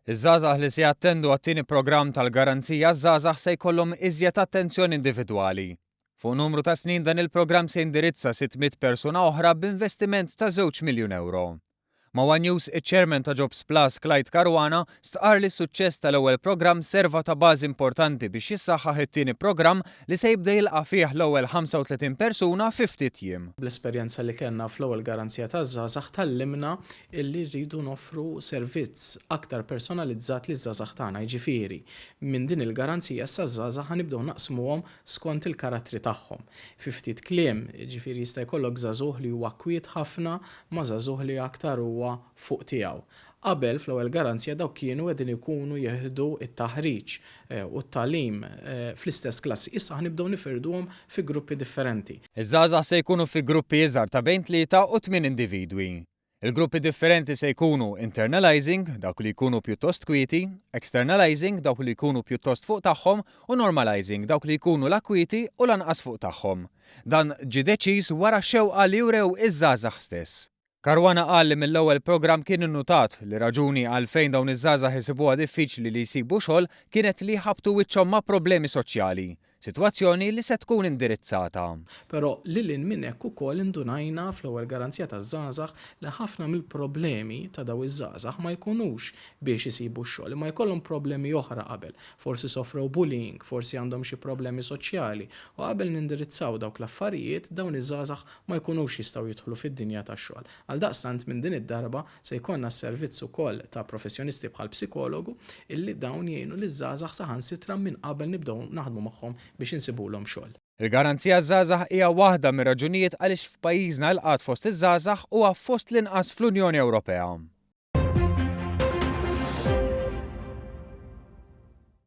Iż-żgħażagħ li se jattendu għat-tieni programm tal-Garanzija għaż-Żgħażagħ se jkollhom iżjed attenzjoni individwali. Fuq numru ta' snin dan il-programm se jindirizza 600 persuna oħra b'investiment ta' żewġ miljun ewro. Ma' one News, iċ-Chairman ta' Jobs Plus Clyde Caruana stqarr li s-suċċess tal-ewwel programm serva ta' bażi importanti biex jissaħħaħ it-tieni programm li se jibda jilqa' fih l-ewwel 35 persuna fi ftit jiem. Bl-esperjenza li kellna fl-ewwel Garanzija taż-Żgħażagħ tgħallimna illi rridu noffru servizz aktar personalizzat liż-żgħażagħ tagħna, jiġifieri minn din il-garanzija issa ż-żgħażagħ ħa nibdew naqsmuhom skont il-karattri tagħhom. Fi ftit kliem, jiġifieri jista' jkollok żagħżugħ li huwa kwiet ħafna ma' żagħżugħ li aktar huwa fuq tiegħu. Qabel, fl-ewwel garanzija dawk kienu qegħdin ikunu jieħdu t-taħriġ u t-tagħlim fl-istess klassi. Issa ħa nibdew nifirduhom fi gruppi differenti. Iż-żgħażagħ se jkunu fi gruppi iżgħar ta' bejn tlieta u tmien individwi. Il-gruppi differenti se jkunu internalizing, dawk li jkunu pjuttost kwieti, externalizing, dawk li jkunu pjuttost fuq tagħhom, u normalizing, dawk li jkunu la kwieti u lanqas fuq tagħhom. Dan ġie deċiż wara x-xewqa li wrew iż-żgħażagħ stess. Caruana qal li mill-ewwel programm kien innutat li raġuni għalfejn dawn iż-żgħażagħ isibuha diffiċli li jsibu xogħol kienet li jħabbtu wiċċhom ma' problemi soċjali. Sitwazzjoni li se tkun indirizzata. Però lil hinn minn hekk ukoll indunajna fl-ewwel garanzija taż-żgħażagħ li ħafna mill-problemi ta' dawn iż-żgħażagħ ma jkunux biex isibu x-xogħol imma jkollhom problemi oħra qabel. Forsi sofrew bullying, forsi għandhom xi problemi soċjali u qabel nindirizzaw dawk l-affarijiet dawn iż-żgħażagħ ma jkunux jistgħu jidħlu fid-dinja tax-xogħol. Għaldaqstant minn din id-darba se jkollna s-servizz ukoll ta' professjonisti bħal psikologu illi dawn jgħinu liż-żgħażagħ saħansitra minn qabel nibdew naħdmu magħhom biex insibulhom xogħol. Il-Garanzija għaż-Żgħażagħ hija waħda mir-raġunijiet għaliex f'pajjiżna l-qgħad fost iż-żgħażagħ huwa fost l-inqas fl-Unjoni Ewropea.